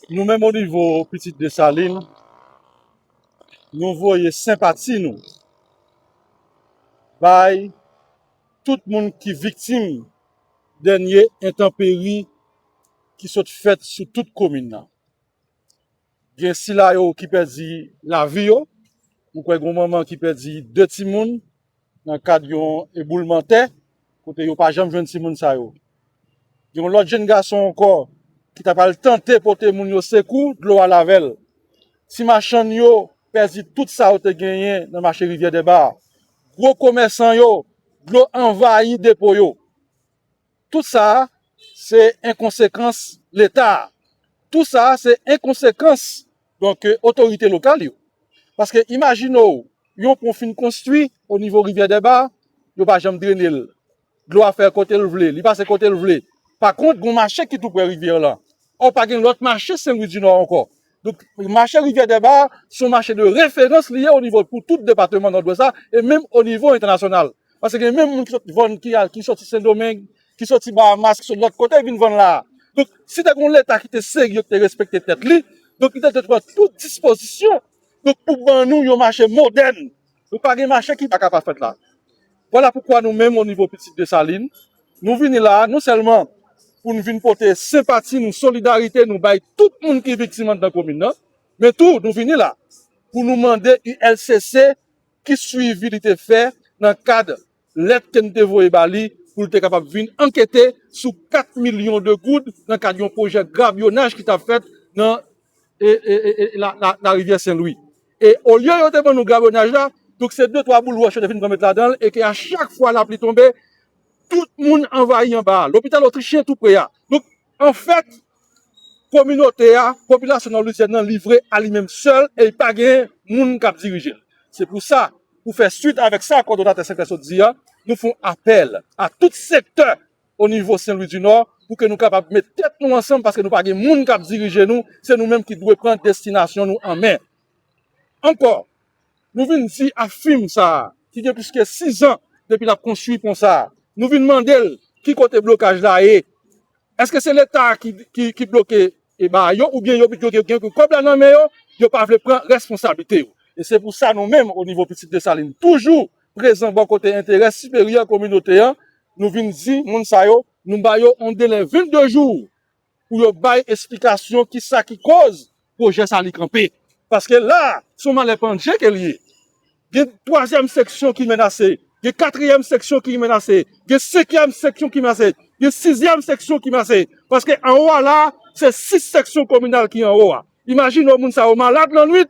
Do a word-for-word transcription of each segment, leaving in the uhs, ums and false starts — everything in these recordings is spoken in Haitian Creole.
Nou menm o nivo Pitit Desalin, nou voye senpati nou bay tout moun ki viktim dènye entanperi ki sot fèt sou tout komin nan. Gen sila yo ki pèdi lavi yo. Mwen kwè gen yon manman ki pèdi de timoun nan kad yon eboulman tè, kote yo pa janm jwenn timoun sa yo. Gen yon lòt jenn gason ankò ki ta pral tante pote moun yo sekou, dlo a lave l. Ti machann yo pèdi tout sa yo te genyen nan mache Rivyè Dèba. Gwo komèsan yo, dlo anvayi depo yo. Tout sa, se enkonsekans Leta. Tout sa, se enkonsekans, donk, otorite lokal yo. Paske imajine w, yon pon fin konstwi o nivo Rivyè Dèba, yo pa janm drene l. Dlo a fè kote l vle, li pase kote l vle. Pa kont, gon mache ki tou prè rivyè lan. Ò, pa gen lòt mache Sen Lwi di Nò ankò. Donk, mache Rivyè Dèba, se yon mache de referans li ye o nivo pou tout depatman Nòdwès la, e menm o nivo entènasyonal. Paske gen menm moun ki sot vann, ki, ki soti Sendomeng, ki soti Bahamas, ki soti lòt kote, vin vann la. Donk, si te gen yon Leta ki te serye, ki te respekte tèt li, donk, li te dwe pran tout dispozisyon, donk, pou ban nou yon mache modèn. Donk, pa gen mache ki pa ka pa fèt la. Vwala poukwa nou menm, o nivo Pitit Desalin, nou vini la, non sèlman pou n vin pote senpati nou, solidarite nou bay tout moun ki viktim anndan komin nan, men tou, nou vini la pou nou mande U L C C ki swivi li te fè nan kad lèt ke n te voye ba li pou l te kapab vin ankete sou kat milyon de goud nan kad yon pwojè grabyonaj ki t ap fèt nan e, e, e, e, la, la, larivyè Sen Lwi. E olye yo te ban nou grabyonaj la, donk se de twa boul wòch yo te vin pran met ladan l, e ke a chak fwa lapli tonbe, tout moun anvayi anba a. Lopital Otrichyen tou pre a. Donk, anfèt, kominote a, popilasyon nòdwezyèn nan livre a li menm sèl, e pa gen moun k ap dirije l. Se pou sa, pou fè swit avèk sa kòdonatè Senkè sot di a, nou fè yon apèl a tout sektè o nivo Sen Lwi di Nò pou ke nou kapab met tèt nou ansanm, paske nou pa gen moun k ap dirije nou, se nou menm ki dwe pran destinasyon nou an men. Ankò, nou vin di a fim sa a, ki gen plis ke sizan depi l ap konstwi pon sa a, nou vin mande l ki kote blokaj la ye. Èske se Leta ki, ki, ki bloke e ba yo, oubyen yo, yo, yo gen kòb la nan men yo, yo pa vle pran responsablite yo? E se pou sa nou menm, o nivo Pitit Desalin, toujou prezan bò kote enterè siperyè kominote an, nou vin di moun sa yo, nou ba yo yon delè vennde jou pou yo bay esplikasyon kisa ki koz pwojè sa li kanpe. Paske la, se yon malè pandje ke li ye. Gen twazyèm seksyon ki menase, gen katriyèm seksyon ki menase, gen senkyèm seksyon ki menase, gen sizyèm seksyon ki menase. Paske anwo a la, se sis seksyon kominal ki anwo a. Imajine w, moun sa yo malad lannwit,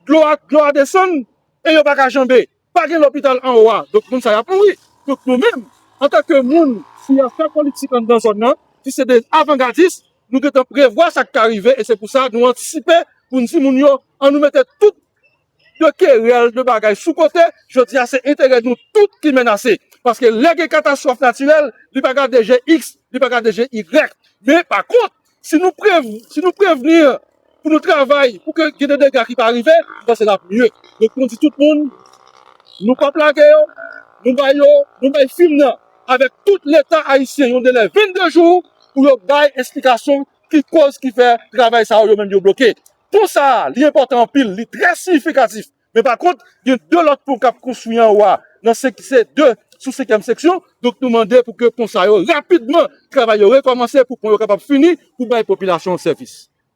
dlo a, dlo a desann, e yo pa ka janbe. Pa gen lopital anwo a. Donk, moun sa y ap mouri. Donk, nou menm, antanke moun ki ap fè politik anndan zòn nan, ki se de avangadis, nou gentan prevwa sa k ka rive, e se pou sa nou antisipe pou n di moun yo, ann nou mete tout de kerèl, de bagay sou kote. Jodi a, se enterè nou tout ki menase. Paske lè gen katastwòf natirèl, li pa gade je X, li pa gade je Y. Men, pa kont, si nou prev-, si nou prevni pou nou travay pou ke gen de dega ki pa rive, m panse l ap mye. Donk, nou di tout moun, nou p ap lage yo, nou bay yo, nou bay fim nan avèk tout Leta ayisyen yon delè vennde jou pou yo bay esplikasyon ki koz ki fè travay sa yo, yo menm yo bloke. Pon sa a, li enpòtan anpil, li trè siyifikatif. Men pa kont, gen de lòt pon k ap konstwi anwo a, nan senk, se de sou senkyèm seksyon. Donk, nou mande pou ke pon sa yo, rapidman, travay yo rekòmanse pou pon yo kapab fini, pou bay popilasyon an sèvis.